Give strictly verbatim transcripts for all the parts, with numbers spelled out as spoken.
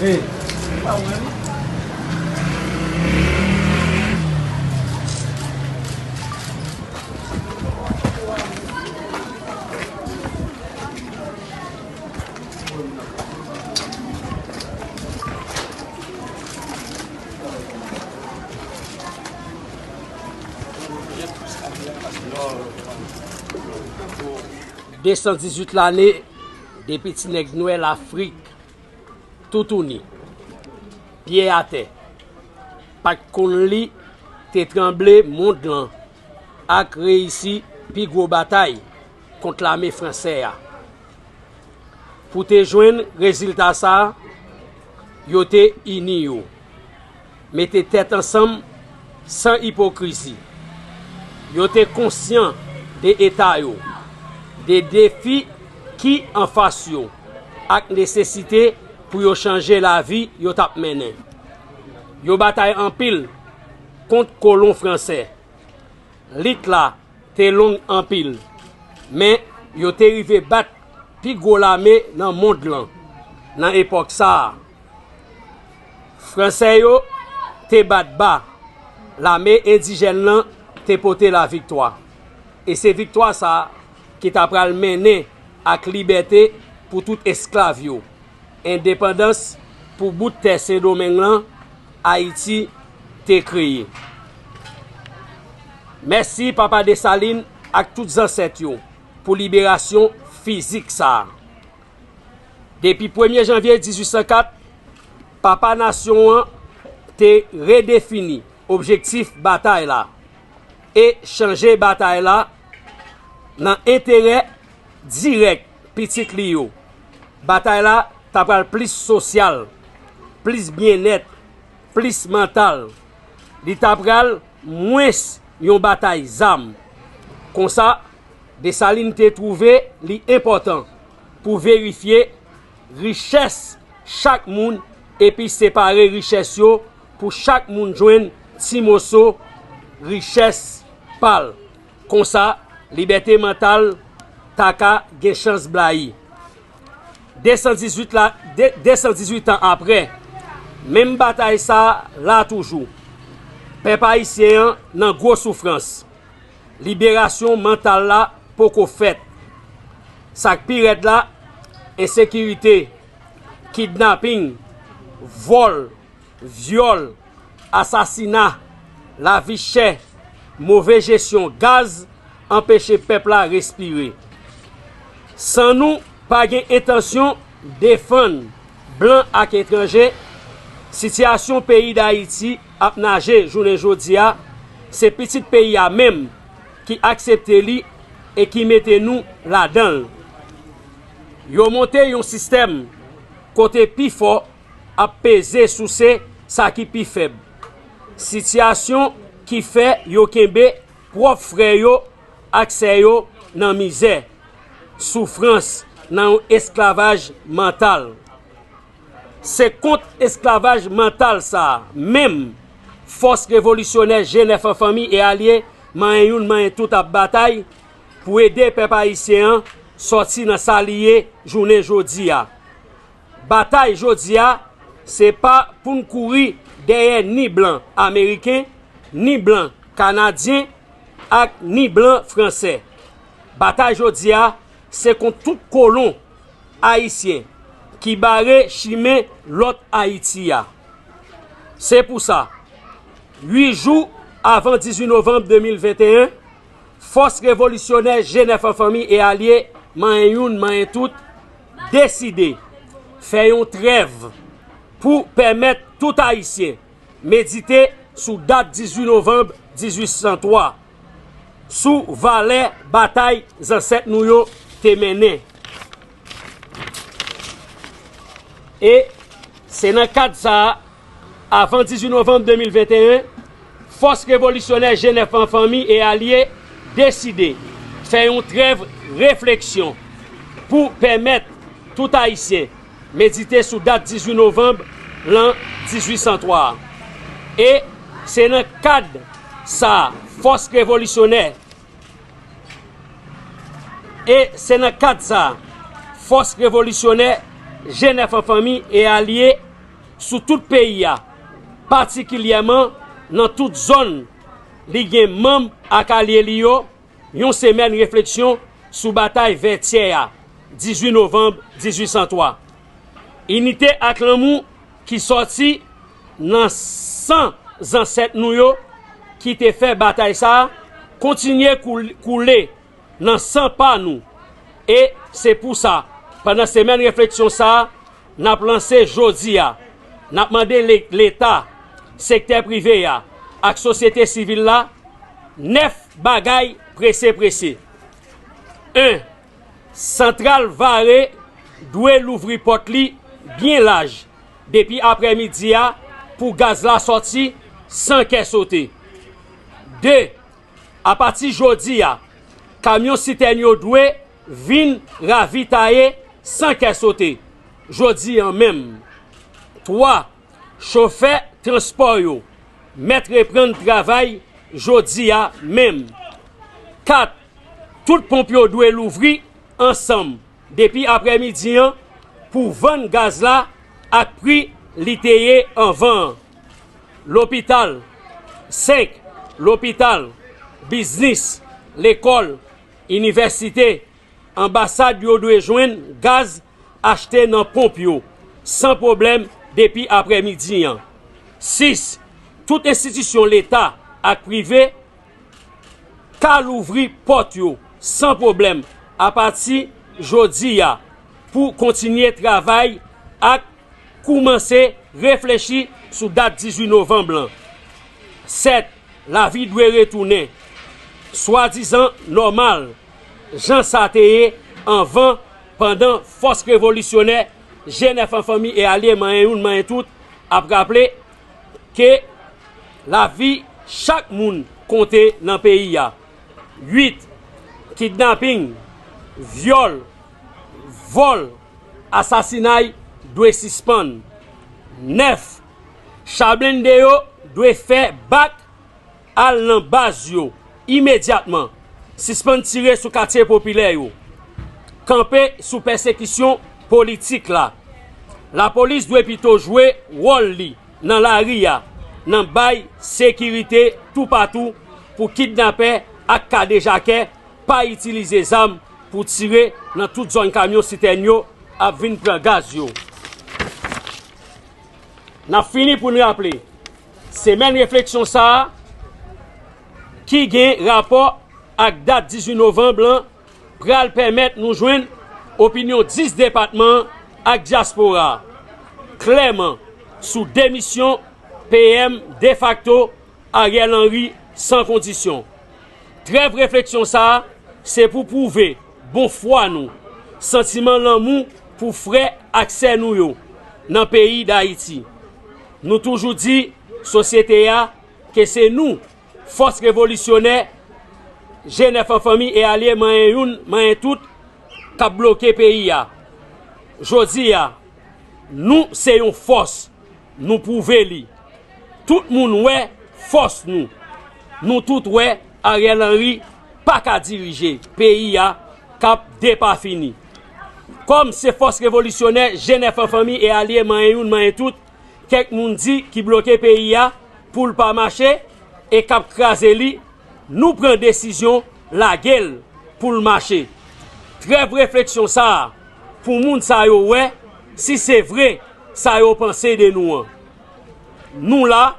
Desan dizuit lane depi ti nèg nwè Lafrik toutouni, pye atè, pa t konn li, te tranble mond lan ak reyisi pi gwo batay kont lame fransè a. Pou te jwenn rezilta sa a, yo te ini yo, mete tèt ansanm san ipokrizi. Yo te konsyan de eta yo, de defi ki anfas yo, ak nesesite pou yo chanje lavi yo t ap mennen. Yo batay anpil kont kolon fransè. Lit la te long anpil, men yo te rive bat pi gwo lame nan mond lan nan epòk sa a. Fransè yo te bat ba, lame endijèn lan te pote laviktwa. E se viktwa sa a ki ta pral mennen ak libète pou tout esklav yo, endepandans pou bout tè Sendomeng lan, Ayiti te kreye. Mèsi Papa Desalin ak tout zansèt yo pou liberasyon fizik sa a. Depi premye janvye dizuit san kat, Papa Nasyon an te redefini objektif batay la e chanje batay la nan enterè dirèk pitit li yo. Batay la ta pral plis sosyal, plis byennèt, plis mantal. Li ta pral mwens yon batay zam. Konsa, Desalin te twouve li enpòtan pou verifye richès chak moun epi separe richès yo pou chak moun jwenn ti moso richès pa l. Konsa, libète mantal ta ka gen chans blayi. Desan dizuit la, de, desan dizuit an aprè, menm batay sa a la toujou. Pèp ayisyen an nan gwo soufrans. Liberasyon mantal la poko fèt. Sa k pi rèd la, ensekirite, kidnaping, vòl, vyòl, asasina, lavi chè, move jesyon gaz anpeche pèp la respire. San nou pa gen entansyon defann blan ak etranje, sitiyasyon peyi Dayiti ap naje jounen jodi a, se pitit peyi a menm ki aksepte li e ki mete nou ladan l. Yo monte yon sistèm kote pi fò ap peze souse sa ki pi fèb. Sitiyasyon ki fè yo kenbe pwòp frè yo ak sè yo nan mizè, soufrans, nan yon esklavaj mantal. Se kont esklavaj mantal sa a menm fòs revolisyonè G nèf an fanmi e alye, manyen youn, manyen tout ap batay pou ede pèp ayisyen an sòti nan sa li ye jounen jodi a. Batay jodi a, se pa pou n kouri dèyè ni blan ameriken, ni blan kanadyen, ak ni blan fransè. Batay jodi a, se kont tout kolon ayisyen ki bare chimen lòt Ayiti a. Se pou sa, uit jou avan dizuit novanm de mil venteyen, fòs revolisyonè G nèf an fanmi e alye, manyen youn, manyen tout, deside fè yon trèv pou pèmèt tout Ayisyen medite sou dat dizuit novanm dizuit san twa, sou valè batay zansèt nou yo te mennen. E se nan kad sa a, avan dizuit novanm de mil venteyen, fòs revolisyonè G nèf an fanmi e alye deside fè yon trèv refleksyon pou pèmèt tout Ayisyen medite sou dat dizuit novanm lan dizuit san twa a. E se nan kad sa a, fòs revolisyonè, e se nan kad sa a, fòs revolisyonè G nèf an fanmi e alye sou tout peyi a, patikilyèman nan tout zòn li gen manm ak alye li yo, yon semèn refleksyon sou batay Vètyè a, dizuit novanm dizuit san twa. Inite ak lanmou ki sòti nan san zansèt nou yo ki te fè batay sa a kontinye koul- koule nan san pa nou. E se pou sa, pandan semèn refleksyon sa a, n ap lanse jodi a, n ap mande le- Leta, sektè prive a ak sosyete sivil la nèf bagay prese prese. En, Santral Vare dwe louvri pòt li byen laj depi aprèmidi a pou gaz la sòti san kè sote. De, apati jodi a, kamyon sitèn yo dwe vin ravitaye san kè sote jodi a menm. Twa, chofè transpò yo mèt reprann travay jodi a menm. Kat, tout ponp yo dwe louvri ansanm depi aprèmidi an pou vann gaz la ak pri li te ye anvan an. Lopital, senk, lopital, biznis, lekòl, inivèsite, anbasad yo dwe jwenn gaz achte nan ponp yo san pwoblèm depi aprèmidi an. Sis, tout enstitisyon Leta ak prive ka louvri pòt yo san pwoblèm apati jodi a pou kontinye travay ak koumanse reflechi sou dat dizuit novanm lan. Sèt, lavi dwe retounen swadizan nòmal jan sa te ye anvan, pandan fòs revolisyonè G nèf an fanmi e alye manyen youn manyen tout ap raple ke lavi chak moun konte nan peyi a. Uit, kidnaping, vyòl, vòl, asasinay dwe sispann. Nèf, cha blende yo dwe fè bak al nan baz yo imedyatman. Sispann tire sou katye popilè yo. Kanpe sou pèsekisyon politik la. Lapolis dwe pito jwe wòl li nan lari a, nan bay sekirite toupatou pou kidnapè ak kadejakè pa itilize zam pou tire nan tout zòn kamyon sitèn yo ap vin pran gaz yo. N ap fini pou n raple, semèn refleksyon sa a ki gen rapò ak dat dizuit novanm lan pral pèmèt nou jwenn opinyon dis depatman an ak dyaspora a klèman sou demisyon P M defakto Ariel Henry san kondisyon. Trèv refleksyon sa a se pou pwouve bon fwa nou, santiman lanmou pou frè ak sè nou yo nan peyi Dayiti. Nou toujou di sosyete a ke se nou, fòs revolisyonè, G nèf an fanmi e alye manyen youn, manyen tout, k ap bloke peyi a. Jodi a, nou se yon fòs, nou pwouve li. Tout moun wè fòs nou. Nou tout wè Ariel Henry pa ka dirije peyi a k ap depafini. Kòm se fòs revolisyonè G nèf an fanmi e alye manyen youn manyen tout, kèk moun di ki bloke peyi a pou l pa mache e k ap kraze li, nou pran desizyon lage l pou l mache. Trèv refleksyon sa a pou moun sa yo wè si se vre sa yo panse de nou an. Nou la,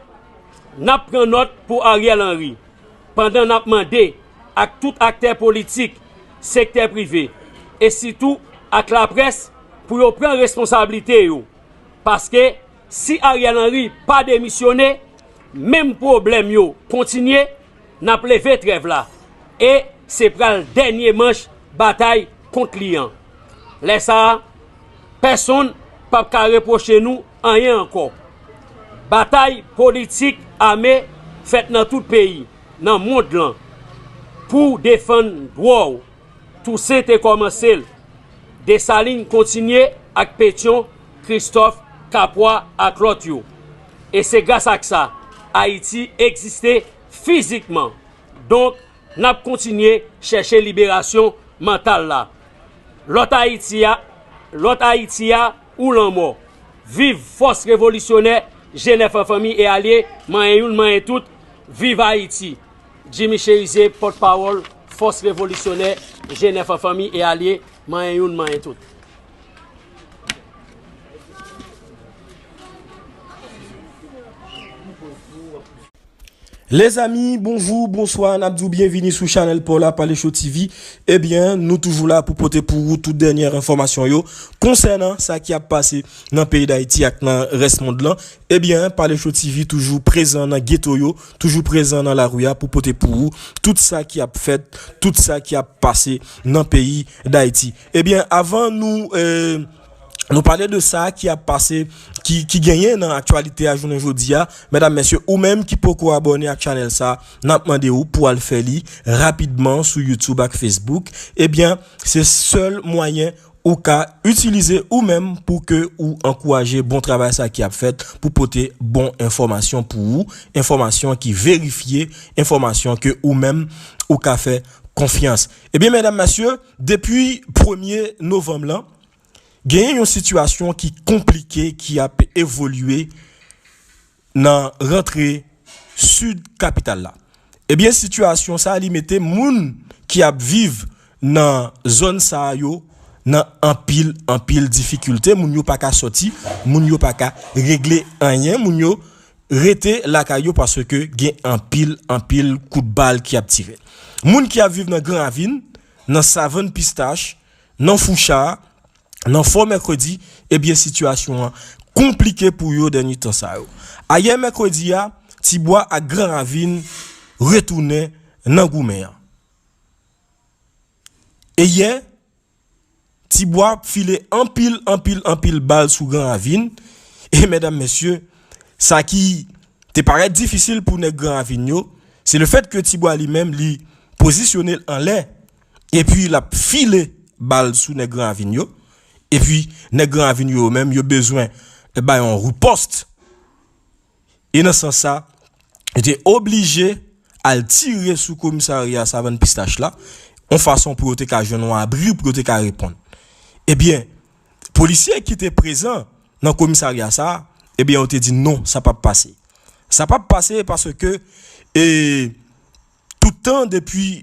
n ap pran nòt pou Ariel Henry, pandan n ap mande ak tout aktè politik, sektè prive, e sitou ak laprès pou yo pran responsablite yo. Paske si Ariel Henry pa demisyone, menm pwoblèm yo kontinye, n ap leve trèv la. E se pral dènye manch batay kont li an. Lè sa a, pèsonn p ap ka repwoche nou anyen ankò. Batay politik ame fèt nan tout peyi, nan mond lan, pou defann dwa w. Tousen te kòmanse l. Desalin kontinye ak Petyon, Kristòf, Kapwa ak lòt yo. E se gras ak sa, Ayiti egziste fizikman. Donk, n ap kontinye chèche liberasyon mantal la. Lòt Ayiti a, lòt Ayiti a ou lanmò. Viv fòs revolisyonè, G nèf an fanmi e alye, manyen youn, manyen tout, viv Ayiti. Jimmy Chérizier, pòtpawòl fòs revolisyonè, G nèf an fanmi e alye, manyen youn, manyen tout. Lezanmi, bonjou, bonswa, n ap di w byenvini sou chanèl pa w la, Pale Cho T V. Ebyen, nou toujou la pou pote pou ou tout dènyè enfòmasyon yo konsènan sa ki ap pase nan peyi Dayiti ak nan rès mond lan. Ebyen, Pale Cho T V toujou prezan nan geto yo, toujou prezan nan lari a pou pote pou ou tout sa ki ap fèt, tout sa ki ap pase nan peyi Dayiti. Ebyen, avan nou, eh, nou pale de sa ki ap pase, ki, ki genyen nan aktyalite a jounen jodi a. Medam, mesye, ou menm ki poko abòne ak chanèl sa, n ap mande w pou al fè li rapidman sou YouTube ak Facebook. Ebyen, se sèl mwayen ou ka itilize ou menm pou ke ou ankouraje bon travay sa ki ap fèt, pou pote bon enfòmasyon pou ou, enfòmasyon ki verifye, enfòmasyon ke ou menm ou ka fè konfyans. Ebyen, medam, mesye, depi premye novanm lan, genyen yon sitiyasyon ki konplike ki ap evolye nan rantre sid kapital la. Ebyen, sitiyasyon sa a, li mete moun ki ap viv nan zòn sa a yo nan anpil, anpil difikilte. Moun yo pa ka sòti, moun yo pa ka regle anyen, moun yo rete lakay yo paske gen anpil, anpil kout bal ki ap tire. Moun ki ap viv nan Gran Ravin, nan Savann Pistach, nan Foucha, nan Fò Mèkredi, ebyen, sitiyasyon an konplike pou yo dènye tan sa yo. Ayè mèkredi a, Tibwa ak Gran Ravin retounen nan goumen an. E yè, Tibwa ap file anpil, anpil, anpil bal sou Gran Ravin. E medam, mesye, sa ki te parèt difisil pou nèg Gran Ravin yo, se le fèt ke Tibwa li menm, li pozisyone l anlè, epi l ap file bal sou nèg Gran Ravin yo. Epi, nèg Gran Ravin yo menm, yo bezwen bay yon ripòs. E nan sans sa, yo te oblije al tire sou komisarya Savann Pistach la, yon fason pou yo te ka jwenn yon abri, pou yo te ka reponn. Ebyen, polisye ki te prezan nan komisarya sa a, ebyen, yo te di non, sa p ap pase. Sa p ap pase paske, e, tout tan depi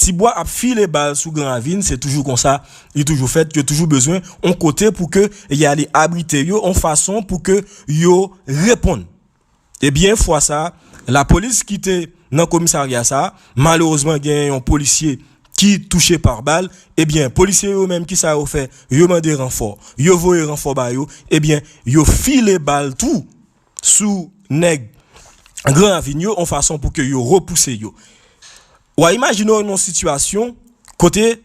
Tibwa ap file bal sou Gran Ravin, se toujou konsa, li toujou fèt, yo toujou bezwen yon kote pou ke y ale abrite yo, yon fason pou ke yo reponn. Ebyen, fwa sa a, lapolis ki te nan komisarya sa a, malerezman, genyen yon polisye ki touche pa bal. Ebyen, polisye yo menm, kisa yo fè? Yo mande ranfò. Yo voye ranfò ba yo. Ebyen, yo file bal tou sou nèg Gran Ravin yo, yon fason pou ke yo repouse yo. W a imajine w nan yon sitiyasyon kote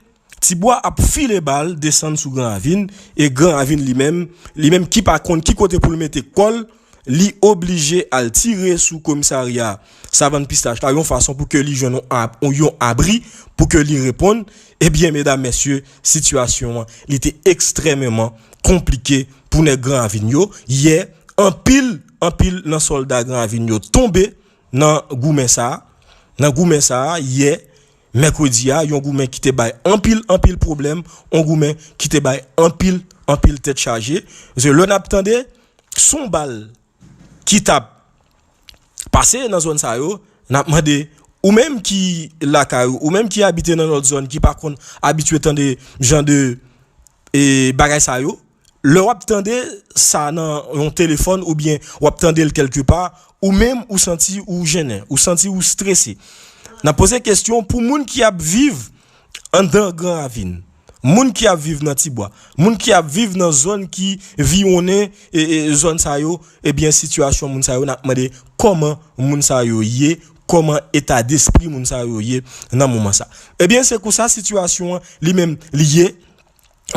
Tibwa ap file bal desann sou Gran Ravin, e Gran Ravin li menm, li menm ki pa konn ki kote pou l mete kò l, li oblije al tire sou komisarya Savann Pistach la, yon fason pou ke li jwenn yon ab-, yon abri, pou ke li reponn. Ebyen, medam, mesye, sitiyasyon an, li te ekstrèmeman konplike pou nèg Gran Ravin yo. Yè, anpil, anpil nan sòlda Gran Ravin yo tonbe nan goumen sa a. Nan goumen sa a, yè, mèkredi a, yon goumen ki te bay anpil, anpil pwoblèm, yon goumen ki te bay anpil, anpil tèt chaje. Paske lè n ap tande son bal ki t ap pase nan zòn sa yo, n ap mande, ou menm ki lakay ou, ou menm ki abite nan lòt zòn, ki pa konn abitye tande jan de, e, bagay sa yo, lè w ap tande sa nan yon telefòn oubyen w ap tande l kèlkepa, ou menm ou santi ou jennen, ou santi ou strese. N ap poze kesyon pou moun ki ap viv anndan Gran Ravin, moun ki ap viv nan Tibwa, moun ki ap viv nan zòn ki viwonnen, e, e, zòn sa yo, ebyen, sitiyasyon moun sa yo, n ap mande kòman moun sa yo ye, kòman eta despri moun sa yo ye nan moman sa. Ebyen, se konsa sitiyasyon an li menm li ye.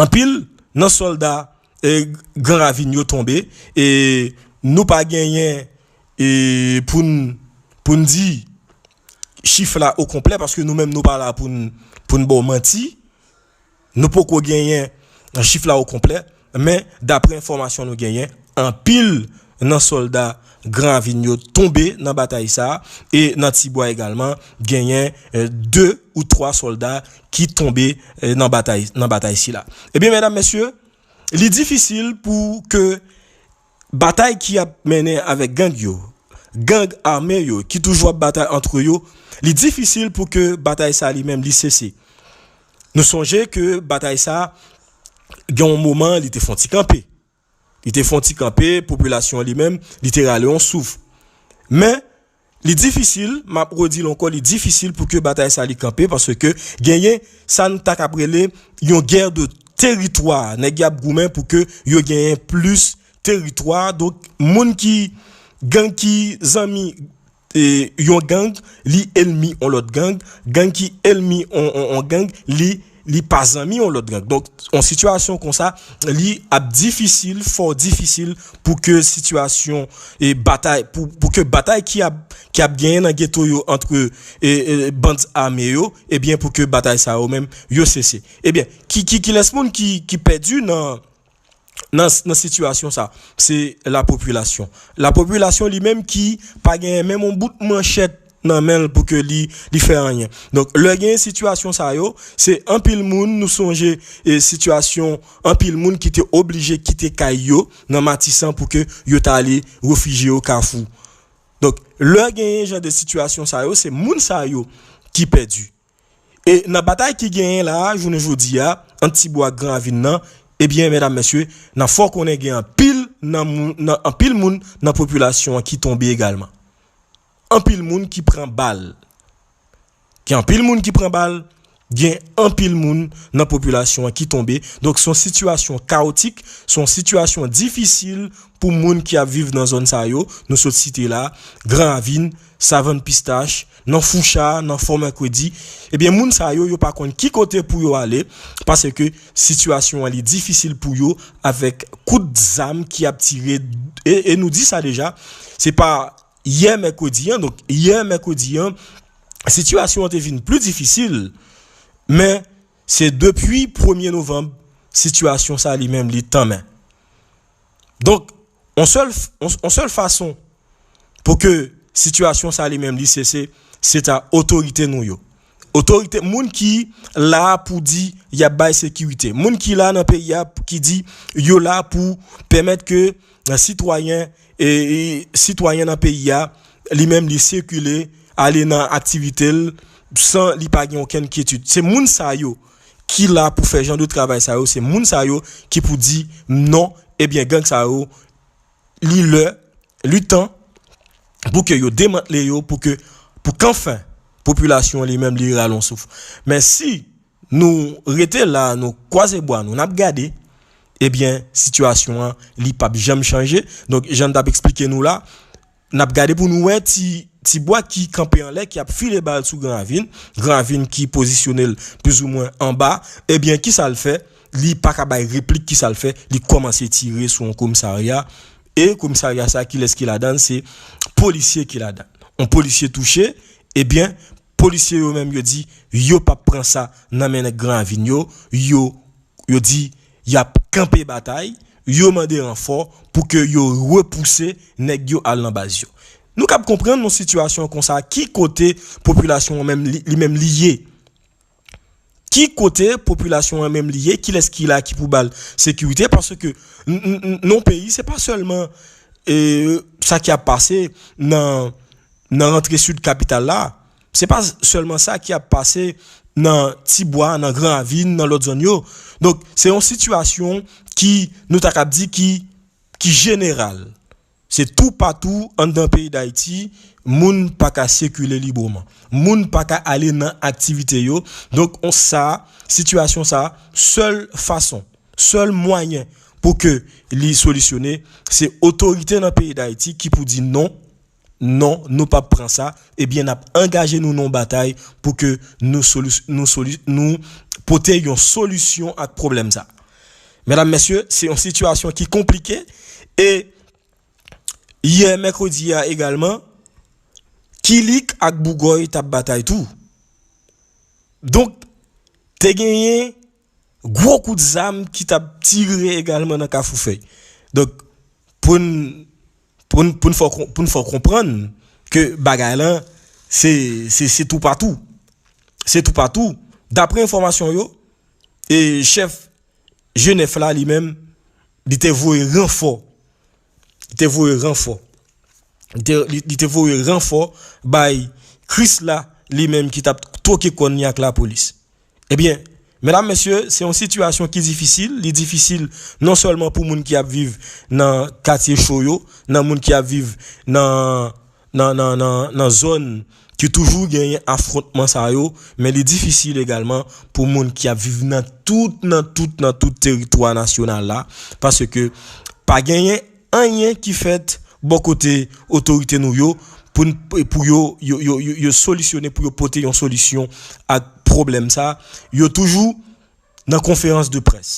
Anpil nan sòlda, e, Gran Ravin yo tonbe, e nou pa genyen, e, pou n, pou n di chif la okonplè, paske nou menm nou pa la pou n, pou n ba w manti. Nou poko genyen chif la okonplè, men daprè enfòmasyon nou genyen, anpil nan sòlda Gran Ravin yo tonbe nan batay sa a, e nan Tibwa egalman, genyen, e, de ou twa sòlda ki tonbe, e, nan batay, nan batay sila. Ebyen, medam, mesye, li difisil pou ke batay ki ap mennen avèk gang yo, gang ame yo, ki toujou ap batay antre yo, li difisil pou ke batay sa li menm li sese. Nou sonje ke batay sa, gen yon moman, li te fè yon ti kanpe. Li te fè yon ti kanpe, popilasyon li menm, li te rale yon souf. Men, li difisil, m ap redi l ankò, li difisil pou ke batay sa li kanpe, paske genyen sa n ta kab rele yon guerre de territoire. Nèg y ap goumen pou ke yo genyen plis teritwa. Donk, moun ki, gang ki zanmi e, yon gang, li ènmi yon lòt gang, gang ki ènmi yon, yon, yon gang, li, li pa zanmi yon lòt gang. Donk, yon sitiyasyon konsa, li ap difisil, fò difisil pou ke sitiyasyon e batay, pou, pou ke batay ki ap, ki ap genyen nan geto yo antre e, e, bann ame yo, ebyen pou ke batay sa yo menm yo sese. Ebyen, ki, ki, kilès moun ki, ki pèdi nan, nan, nan sitiyasyon sa, se lapopilasyon. Lapopilasyon li menm ki pa genyen menm yon bout manchèt nan men l pou ke li, li fè anyen. Donk, lè genyen sitiyasyon sa yo, se anpil moun, nou sonje e sitiyasyon anpil moun ki te oblije kite kay yo nan Matisan pou ke yo ta ale refijye yo Kafou. Donk, lè genyen jan de sitiyasyon sa yo, se moun sa yo ki pèdi. E nan batay ki genyen la a, jounen jodi a, ant Tibwa ak Gran Ravin nan, ebyen, medam, mesye, n ap fè w konnen gen anpil nan moun, nan, anpil moun nan popilasyon an ki tonbe egalman. Anpil moun ki pran bal. Gen anpil moun ki pran bal, gen anpil moun nan popilasyon an ki tonbe. Donk, se yon sitiyasyon kawotik, se yon sitiyasyon difisil pou moun ki ap viv nan zòn sa yo, nou sot site la, Gran Ravin, Savann Pistach, nan Foucha, nan Fò Mèkredi, ebyen, moun sa yo, yo pa konn ki kote pou yo ale, paske sitiyasyon an li difisil pou yo avèk kout zam ki ap tire, e, e nou di sa deja, se pa yè mèkredi an, donk yè mèkredi an, sitiyasyon an te vin pli difisil, men se depi premye novanm, sitiyasyon sa li menm li tanmen. Donk, yon sèl, yon, yon sèl fason pou ke sitiyasyon sa li menm li sese, se ta otorite nou yo. Otorite, moun ki la pou di y ap bay sekirite. Moun ki la nan peyi a, ki di yo la pou pèmèt ke, eh, sitwayen, e, e, sitwayen nan peyi a, li menm li sikile, ale nan aktivite l, san li pa gen okenn kyetid. Se moun sa yo ki la pou fè jan de travay sa yo, se moun sa yo ki pou di non, ebyen, gang sa yo, li lè, li tan pou ke yo demantle yo, pou ke, pou kanfen, popilasyon li menm li rale yon souf. Men si nou rete la, nou kwaze bwa nou, n ap gade, ebyen, sitiyasyon an, li p ap janm chanje. Donk, jan n t ap eksplike nou la, n ap gade pou nou wè ti, ti bwa ki kanpe anlè, ki ap file bal sou Gran Ravin. Gran Ravin ki pozisyone l plizoumwen anba. Ebyen, kisa l fè? Li pa ka bay replik, kisa l fè? Li kòmanse tire sou yon komisarya. E komisarya sa, kilès ki ladan l? Se polisye ki ladan l. Yon polisye touche, ebyen, polisye yo menm yo di, yo p ap pran sa nan men nèg Gran Ravin yo, yo, yo di, y ap kanpe batay, yo mande ranfò pou ke yo repouse nèg yo al nan baz yo. Nou kab konprann nan sitiyasyon konsa, ki kote popilasyon an menm li, li menm li ye. Ki kote popilasyon an menm li ye, kilès ki la ki pou ba l sekirite, paske n, n, n, nan peyi, se pa sèlman, e, sa ki ap pase nan, nan rantre sid kapital la. Se pa sèlman sa ki ap pase nan Tibwa, nan Gran Ravin, nan lòt zòn yo. Donk, se yon sitiyasyon ki, nou ta kab di, ki, ki jeneral. Se toupatou anndan peyi Dayiti, moun pa ka sikile libreman. Moun pa ka ale nan aktivite yo. Donk, on sa, sitiyasyon sa, sèl fason, sèl mwayen pou ke li solisyone, se otorite nan peyi Dayiti ki pou di non, non, nou p ap pran sa, ebyen, n ap angaje nou nan yon batay pou ke nou soli-, nou soli-, nou pote yon solisyon ak pwoblèm sa. Medam, mesye, se yon sitiyasyon ki konplike e yè mèkredi a egalman, Kilik ak Bougòy t ap batay tou. Donk, te genyen gwo kout zam ki t ap tire egalman nan Kafou Fèy. Donk, pou n, pou n, pou n fè w kon-, pou n fè w konprann ke bagay lan, se, se, se toupatou. Se toupatou. Daprè enfòmasyon yo, e chèf G nèf la li menm, li te voye ranfò Li te voye ranfò. Li te, li, li te voye ranfò bay Krisla, li menm ki t ap twoke kòn li ak lapolis. Ebyen, medam, mesye, se yon sitiyasyon ki difisil. Li difisil non sèlman pou moun ki ap viv nan katye cho yo, nan moun ki ap viv nan, nan, nan, nan, nan zòn ki toujou genyen afwontman sa yo, men li difisil egalman pou moun ki ap viv nan tout, nan tout, nan tout teritwa nasyonal la, paske pa genyen anyen ki fèt bò kote otorite nou yo pou n, pou yo, yo, yo, yo, yo solisyone, pou yo pote yon solisyon ak pwoblèm sa. Yo toujou nan konferans de près.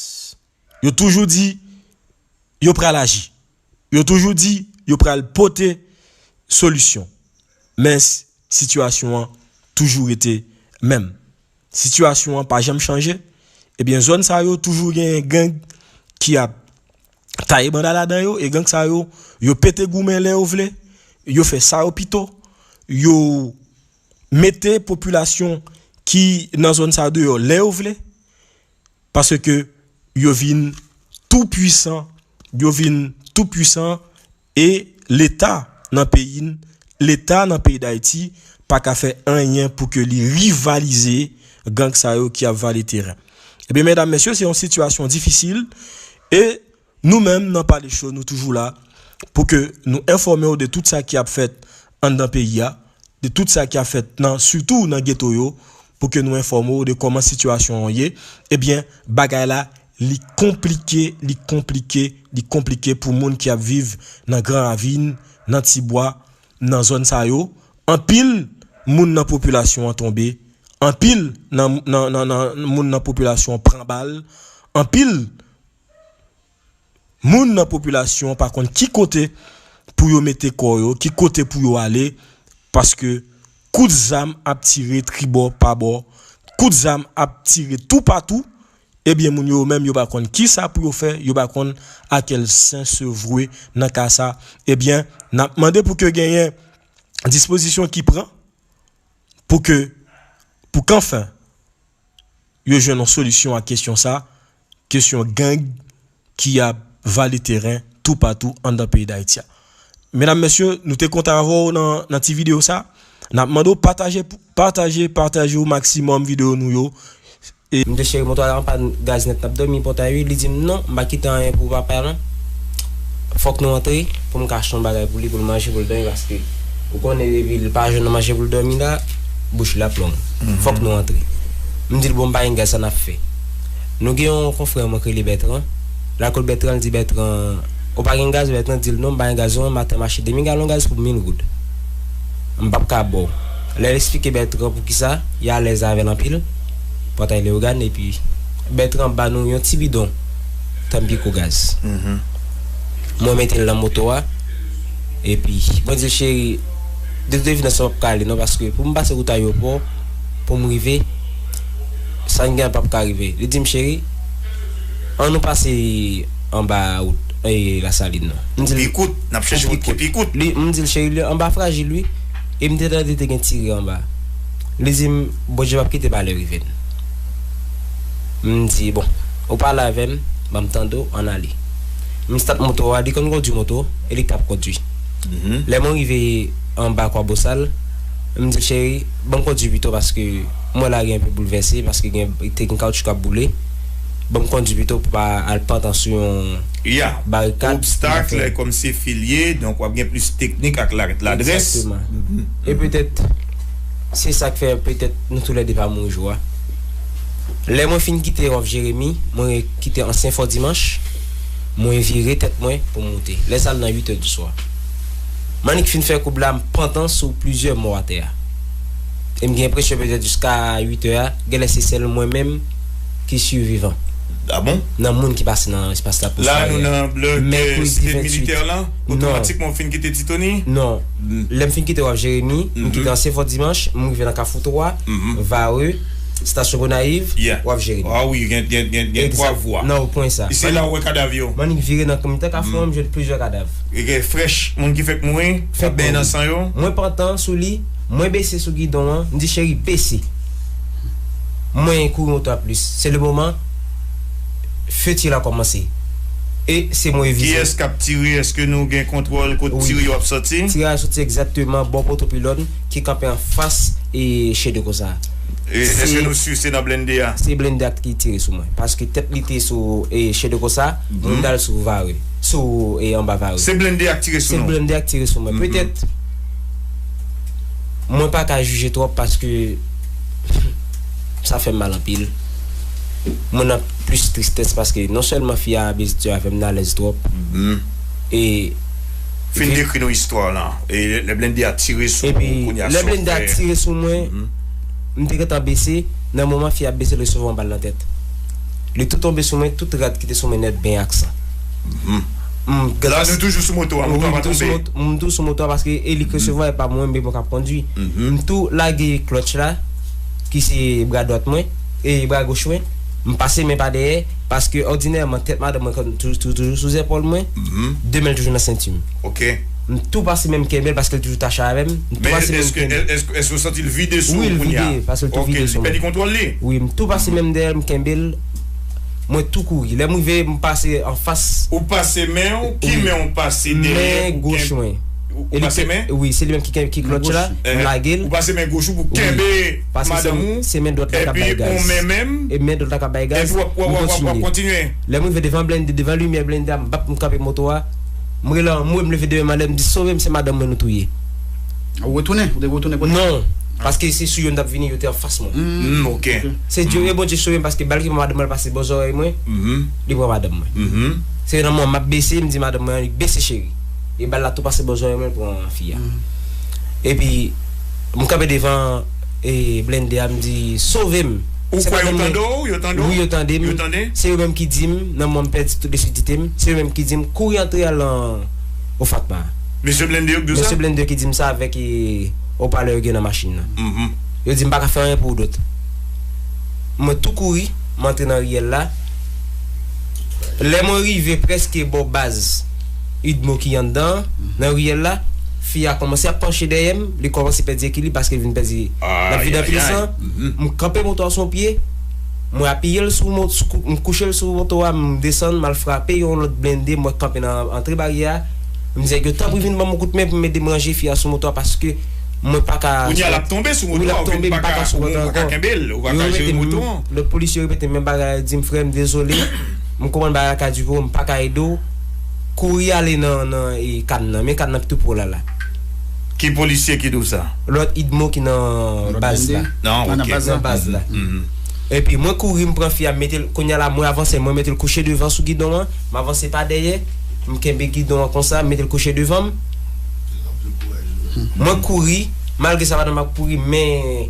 Yo toujou di yo pral aji. Yo toujou di yo pral pote solisyon. Men s-, sitiyasyon an toujou rete menm. Sitiyasyon an pa janm chanje. Ebyen, zòn sa yo toujou genyen gang ki ap taye banda ladan yo, e gang sa yo, yo pete goumen lè yo vle, yo fè sa yo pito, yo mete popilasyon ki nan zòn sa deyò lè yo vle, paske yo vin tou pwisan, yo vin tou pwisan, e Leta nan peyi n, Leta nan peyi Dayiti pa ka fè anyen pou ke li rivalize gang sa yo ki ap vale teren. Ebyen, medam, mesye, se yon sitiyasyon difisil, e nou menm nan Pale Cho, nou toujou la pou ke nou enfòme w de tout sa ki ap fèt anndan peyi a, de tout sa ki ap fèt nan, sitou nan geto yo, pou ke nou enfòme w de kòman sitiyasyon an ye. Ebyen, bagay la, li konplike, li konplike, li konplike pou moun ki ap viv nan Gran Ravin, nan Tibwa, nan zòn sa yo. Anpil moun nan popilasyon an tonbe, anpil nan, nan, nan, nan moun nan popilasyon an pran bal, anpil moun nan popilasyon an pa konn ki kote pou yo mete kò yo, ki kote pou yo ale, paske kout zam ap tire tribò pa bò, kout zam ap tire toupatou. Ebyen, moun yo menm, yo pa konn kisa pou yo fè, yo pa konn a kèl sen se vwe nan ka sa. Ebyen, n ap mande pou ke genyen dispozisyon ki pran pou ke, pou kanfen, yo jwenn yon solisyon a kesyon sa, kesyon gang ki ap vale teren toupatou anndan peyi Dayiti a. Medam, mesye, nou te kontan avè w nan, nan ti videyo sa. N ap mande w pataje, pataje, pataje o maksimòm videyo nou yo. E m di cheri, moto a anpàn gaz nèt, n ap dòmi pòtay wi. Li di m, "Non, m pa kite anyen pou papa non. Fòk nou antre pou m ka achte yon bagay pou li, pou l manje, pou l dòmi, paske ou konnen depi l pa jwenn manje pou l dòmi la, bouch li ap long. Fòk nou antre." M di l, "Bon, m pa gen gaz, sa n ap fè?" Nou gen yon konfrè mwen k rele Bètran. L al kot Bètran, l di Bètran, "Ou pa gen gaz?" Bètran di l, "Non, m pa gen gaz non, maten m achte demi galon gaz pou mil goud. M p ap ka ba w." Lè l esplike Bètran poukisa, li alèz avè l anpil. Pòtay Leyogàn, epi Bètran ba nou yon ti bidon tanpiko gaz. Mwen mete l nan moto a, epi mwen di l, "Cheri, de tout evidans, m p ap ka ale non, paske pou m pase wout ayewopò, pou m rive, sa n gen an p ap ka rive." Li di m, "Cheri, ann nou pase anba wout, e, Lasalin nan." M di l, "Pi kout, n ap chèche wout ki pi kout." Li, m di l, "Cheri, li anba frajil wi." E m te tande te gen tire anba. Li di m, "Bondye p ap kite malè rive n." M di, "Bon, ou pale avè m, ban m tande w, ann ale." M stat moto a, li konn kondui moto, e li t ap kondui. Lè mwen rive anba Kwabosal, m di l, "Cheri, ban m kondui pito paske mwen la gen enpe boulvèse, paske gen, te gen kawotchou k ap boule. Ban m kondui pito pou pa al pantan sou yon barikad." Obstak, lè kòm se filye, donk w ap gen plis teknik ak la, ladrès. Egzakteman. E petèt, se sa k fè petèt nou toulède pa mouri jou a. Lè mwen fin kite Waf Jeremi, mwen kite ansyen Fò Dimanch, mwen vire tèt mwen pou m moute. Lè sa l nan uit è di swa. M annik fin fè koub la, m pantan sou plizyè mò atè a. E m gen enpresyon petèt jiska uit è a, genlè se sèl mwen menm ki sivivan. A bon? Nan moun ki pase nan espas la pou swa yè. La, nou nan blòk, euh, Site Militè lan? Non. Otomatikman w fin kite Titoni? Non. Lè m fin kite Waf Jeremi, m kite ansyen Fò Dimanch, m rive nan Kafou twa, Vare, estasyon Gonayiv, Waf Jeremi. Ah wi, gen, gen, gen, gen twa vwa. Nan pwen sa. E se la w wè kadav yo? M annik vire nan mitan Kafou an, m jwenn plizyè kadav. E gen frèch, moun ki fèk mouri, k ap benyen nan san yo. Mwen pantan sou li, mwen bese sou gidon an, m di, "Cheri, bese." Mwen kouri yon twa plis. Se le moman, feti la kòmanse. E se mwen vize. Kiyès k ap tire? Èske nou gen kontwòl kot tire yo ap sòti? Tire a sòti egzakteman bò poto pilòn ki kanpe anfas e Che de Cossa. E èske nou si se nan blende a? Se blende a ki tire sou mwen. Paske tèt li te sou e Che de Cossa, moun dal sou Vare. Sou e anba Vare. Se blende a k tire sou nou? Se blende a k tire sou mwen. Petèt mwen pa ka jije twòp paske sa fè m mal anpil. Mwen nan plis tristès paske non sèlman fi a abitye avè m, n alèz twòp. E fin dekri nou istwa la. E lè blende a tire sou ou, kounye a sa w fè? Epi lè blende a tire sou mwen, m te gentan bese, nan moman fi a bese, l resevwa yon bal nan tèt. Li tou tonbe sou mwen, tout rad ki te sou mwen nèt benyen ak san. M gentan... La nou toujou sou moto a, moto a pa tonbe? M toujou sou moto a paske e li k resevwa, e pa mwen menm k ap kondwi. M tou lage klòtch la, ki se bra dwat mwen, e bra goch mwen, m pase men pa dèyè, paske òdinèman tèt madanm mwen konn tou- tou- toujou sou zèpòl mwen, de men l toujou nan senti m. M tou pase men m kenbe l paske l toujou tache avè m. M tou pase men m kenbe l. Èske w santi l vide sou ou kounye a? Wi, l vide, paske l tou vide sou mwen. Li pèdi kontwòl li? Wi, m tou pase men m dèyè l, m kenbe l, mwen tou kouri. Lè m rive, m pase anfas. Ou pase men w? Ki men w pase dèyè? Men goch mwen. Ou pase men? Wi, se li menm ki, ki klòtch la, m lage l. Ou pase men goch ou pou kenbe madanm ou? Se men dwat la k ap bay gaz. Epi yon men menm? E men dwat la k ap bay gaz. Epi w ap, w ap, w ap, w ap kontinye. Lè m rive devan blende, devan limyè blende a, m bap, m kanpe moto a. M rele anmwe, m leve de men m anlè, m di, "Sove m, se madanm mwen nou touye." Ou retounen? Ou te retounen kote? Non, paske se sou yo n t ap vini, yo te anfas mwen. Se Dye, e Bondye sove m paske bal ki pran madanm mwen pase bò zòrèy mwen, li pran madanm mwen. Se nan moman m ap bese, m di madanm mwen, "Bese cheri." E bal la tou pase bò zòrèy mwen, l pran fi a. Epi, m kanpe devan e blende a, m di, "Sove m." Ou kwè yo tande w? Yo tande w? Wi, yo tande m. Yo tande? Se yo menm ki di m, nan moman m pèdi tout lisidite m, se yo menm ki di m, "Kouri antre al nan Ofatma." Mesye blende yo ki di w sa? Mesye blende yo ki di m sa avèk e opalè yo gen nan machin nan. Yo di m pa ka fè anyen pou ou dòt. Mwen tou kouri, m antre nan riyèl la. Lè mwen rive prèske bò baz Idmo ki anndan an, nan riyèl la, fi a kòmanse ap panche dèyè m, li kòmanse pèdi ekilib paske l vin pèdi, l ap vide anpil san. M kanpe moto a sou yon pye, mwen apiye l sou mo- sou kou- m kouche l sou moto a, m desann, m al frape yon lòt blende, m wè k kanpe nan antre baryè a. M di nèg yo, "Tanpri vin ban m yon kout men pou m ede m ranje fi a sou moto a paske mwen pa ka sou." Kounye a l ap tonbe sou moto a, ou vin pa ka, ou pa ka kenbe l, ou pa ka jere moto an. Lòt polisye yo repete menm bagay la, yo di m, "Frè m, dezole, m konprann bagay la ka di pou ou, m pa ka ede w. Kouri ale nan, nan e, kàn nan, men kàn nan tou pre w la la." Ki polisye ki di w sa? Lòt Idmo ki nan baz la. Nan baz la. Epi mwen kouri, m pran fi a, m mete l, kounye a la, mwen avanse, mwen mete l kouche devan sou gidon an, m avanse pa dèyè, m kenbe gidon an konsa, m mete l kouche devan m. Mwen kouri, malgre sa, pandan m ap kouri, men,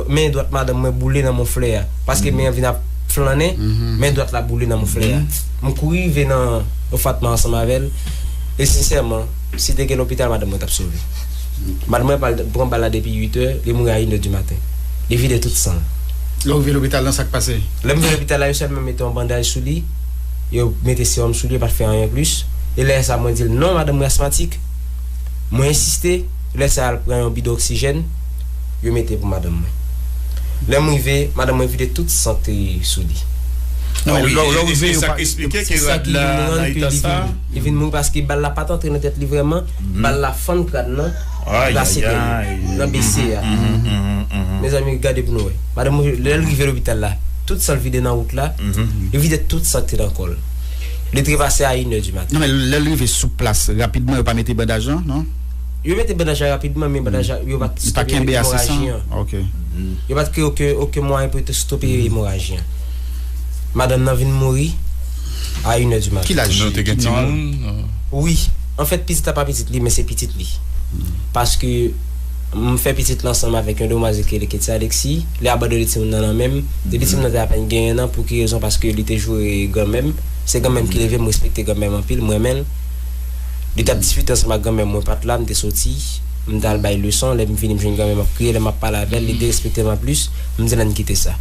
men dwat madanm mwen boule nan moflè a. Paske men an vin ap flannen, men dwat la boule nan moflè a. M kouri rive nan Ofatma ansanm avè l. E sensèman, si te gen lopital, madanm mwen t ap sove. Madanm mwen pral pran bal la depi uit è, li mouri a inè di maten. Li vide tout san l. Lè w rive lopital la, sa k pase? Lè m rive lopital la, yo sèlman mete yon bandaj sou li, yo mete sewòm sou li, yo pa t fè anyen plis. E lè sa, mwen di l, "Non, madanm mwen asmatik." Mwen ensiste, lè sa, al pran yon bidon oksijèn, yo mete pou madanm mwen. Lè m rive, madanm mwen vide tout san k te sou li. Non, lè w rive, yo pa... Se sa ki vin rann ke li vin, li vin mouri paske bal la pa t antre nan tèt li vrèman. Bal la fann kràn nan, li pase kè l nan bese a. Mezanmi, gade pou nou wè. Madanm mwen, lè l rive lopital la, tout san l vide nan wout la, li vide tout san k te nan kò l. Li trepase a inè di maten. Non, men lè l rive sou plas, rapidman, yo pa mete bandaj lan, non? Yo mete bandaj la rapidman, men bandaj la, yo pa t stope emoraji an. Yo pa t kreye okenn, okenn mwayen pou yo te stope emoraji an. Madanm nan vin mouri a inè di maten. Ki laj li? Te gen timoun? Wi. Anfèt, pitit la pa pitit li, men se pitit li. Paske m fè pitit la ansanm avèk yon demwazèl ki rele Ketty Alexis. Li abandone timoun nan nan men m. Depi timoun nan te apèn gen en an, pou ki rezon? Paske li te joure granmè m. Se granmè m ki leve m, m respekte granmè m anpil, m renmen l. Li t ap diskite ansanm ak granmè m, mwen pa t la, m te soti, m t al bay leson, lè m vini m jwenn granmè m ap kriye, lè m ap pale avè l, li derespekte m anplis, m di l ann kite sa.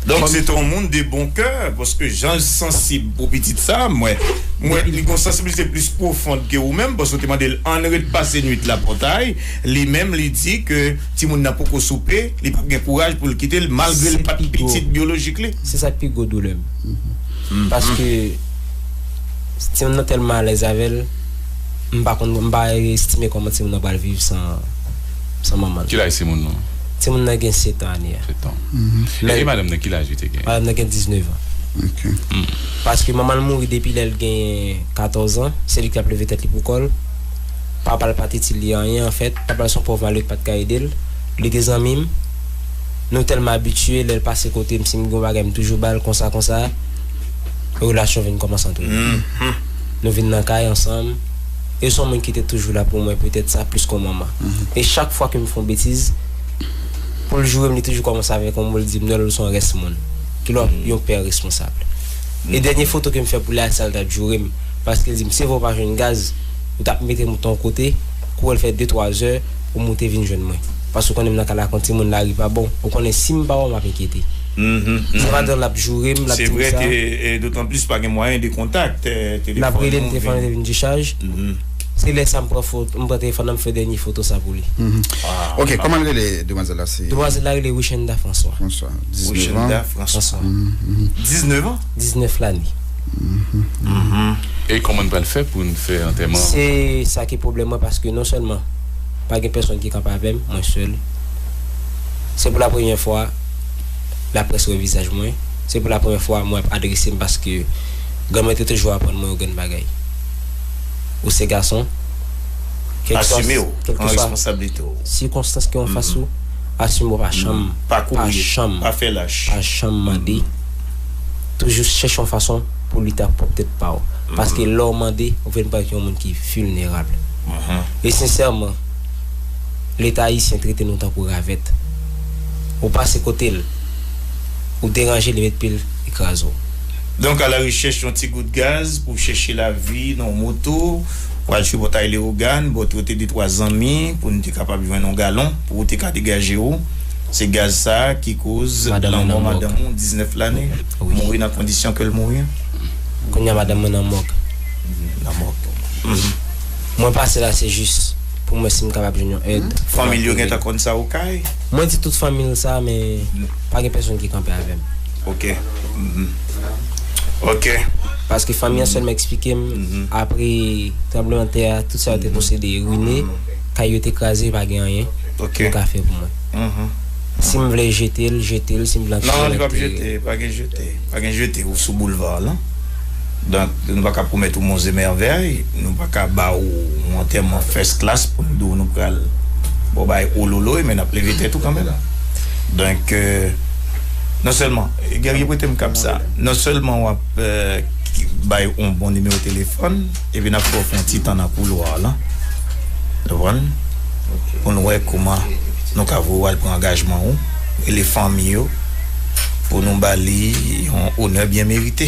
Donk se te yon moun de bon kè, paske jan l sansib pou pitit sa, mwen, mwen li gon sansibilite plis pwofon ke ou menm, paske w te mande l ann ret pase nwit la pòtay, li menm li di ke timoun nan poko soupe, li p ap gen kouraj pou l kite l, malgre l pa t pitit byolojik li. Se sa k pi gwo doulè m. Paske Timoun nan tèlman alèz avè l, m pa konn, m pa estime kòman timoun nan pral viv san, san manman l. Ki laj timoun nan? Timoun nan gen sèt an ane a. Sèt an. Men e madanm nan, ki laj li te gen? Madanm nan gen diznèf an. Ok. Paske manman l mouri depi lè l gen katòz an, se li ki t ap leve tèt li pou kò l. Papa l pa t itil li anyen, anfèt. Papa l se yon pòv malere ki pa t ka ede l. Li te zanmi m. Nou tèlman abitye, lè l pase kote m, si m gen yon bagay, m toujou ba l, konsa, konsa. Relasyon vin kòmanse ant nou. Nou vin nan kay ansanm. E se yon moun ki te toujou la pou mwen, petèt sa plis ke yon manman. E chak fwa ke m fè yon betiz, pou l joure m, li toujou kòmanse avèk yon mo, l di m, "Noël, ou se yon rès moun." Ki lè yon pè responsab. E dènye foto ke m fè pou li a, sa l t ap joure m. Paske l di m, "Se vre w pa jwenn gaz, ou t ap mete moto yon kote, kou wè l fè de, twa zè, ou moute vin jwenn mwen. Paske ou konnen m nan kay la ak yon timoun, lari pa bon. Ou konnen si m pa wè w, m ap enkyete." Se madan l ap joure m, l ap di m sa. Se vre ke, e, dotan plis pa gen mwayen de kontak, e, telefòn. L ap rele m, telefòn li te vin dichaj. Se lè sa m pran foto, m pran telefòn nan, m fè dènye foto sa pou li. Ok, kòman l rele demwazèl la? Se Demwazèl la rele Richenda François. François, diznèf an. Richenda François. Diznèf an? Diznèf lane. E kòman n pral fè pou n fè antèman? Se sa ki pwoblèm mwen, paske non sèlman pa gen pèsonn ki kanpe avè m, mwen sèl. Se pou lapremyè fwa laprès wè vizaj mwen. Se pou lapremyè fwa mwen ap adrese m, paske granmè te toujou aprann mwen yon grenn bagay. Ou se gason, kèlkeswa, kèlkeswa sikonstans ke w anfas ou, asime w, pa janm, pa janm, pa fè lach, pa janm mande. Toujou chèche yon fason pou lite ak pwòp tèt pa w. Paske lè w mande, ou vin parèt yon moun ki vilnerab. E sensèman, Leta ayisyen trete nou tankou ravèt. Ou pase kote l, ou deranje, li met pye l, li kraze w. Donk, à la recherche yon ti gout gaz pou chèche lavi nan yon moto, pral sou pòtay Leyogàn, bò twote de twa zanmi pou nou te kapab jwenn yon galon, pou ou te ka degaje w. Se gaz sa a ki koz lanmò madanm ou, diznèf lane, mouri nan kondisyon ke l mouri an. Kounye a, madanm mwen nan mòg. Nan mòg. Mwen pase la, se jis pou mwen si m kapab jwenn yon èd. Fanmi l yo gentan konn sa ou kay? Mwen di tout fanmi l sa, men pa gen pèsonn ki kanpe avè m. Ok. Ok. Paske fanmi an sèlman eksplike m, apre tranblemanntè a, tout sa yo te posede rine, kay yo te kraze, pa gen anyen yo ka fè pou mwen. Si m vle jete l, jete l, si m vle antere l, antere l. Non, li p ap jete, pa gen jete, pa gen jete, ou sou boulva lan. Donk, nou pa ka pwomèt ou monzemèvèy, nou pa ka ba ou yon antèman first class pou nou di w nou pral ba w bagay ololoy, men n ap leve tèt ou kanmenm. Donk, euh, non sèlman, Guerrier prete m kab sa, non sèlman w ap, euh, bay yon bon nimewo telefòn, epi n ap fè w fè yon ti tan nan koulwa lan. Ou konprann? Pou n wè kòman nou ka voye w al pran angajman ou, rele fanmi yo, pou nou ba li yon onè byen merite.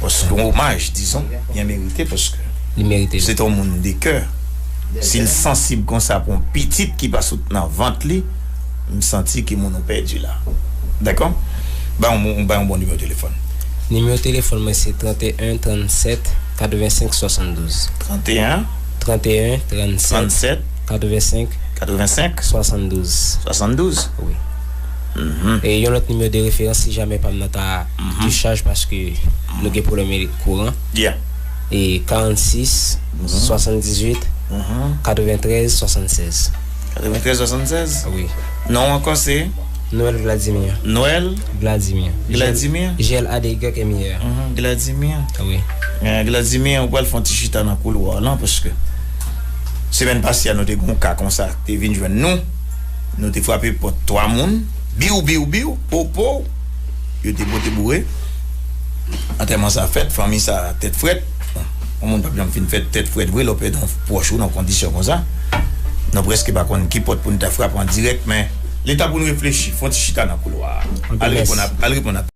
Paske yon omaj, dizon, byen merite, paske se te yon moun de kè. Si l sansib konsa pou yon pitit ki pa sot nan vant li, m santi ke moun ou pèdi la. Dakò? Ba yon, ba yon bon nimewo telefòn. Nimewo telefòn mwen se trannteyen trannsèt katrevensenk swasanndouz. Trannteyen? Trannteyen trannsèt katrevensenk swasanndouz. Swasanndouz? Wi. E yon lòt nimewo de referans, si jamè pa m nan ta dichaj paske nou gen pwoblèm kouran. E karannsis swasanndizuit katreventrèz swasannsèz. Katreventrèz swasannsèz? Wi. Non ankò se? Noël Vladimir. Noël? Vladimir. Vladimir? G L A D Y M I R. Vladimir. Wi. Eh, Vladimir, ou pral fè yon ti chita nan koulwa lan, paske semèn pase a, nou te gen yon ka konsa, te vin jwenn nou. Nou te frape pòt twa moun. Biw, biw, biw, po, po. Yo te pote boure. Antèman sa fèt, fanmi sa tèt frèt. Bon, yon moun p ap janm fin fèt tèt frèt vre, lè w pèdi yon pwòch ou nan kondisyon konsa. Nou prèske pa konn ki pòt pou n ta frape an dirèk, men lè ta pou n reflechi, fè yon ti chita nan koulwa a. Al reponn ap, al reponn ap.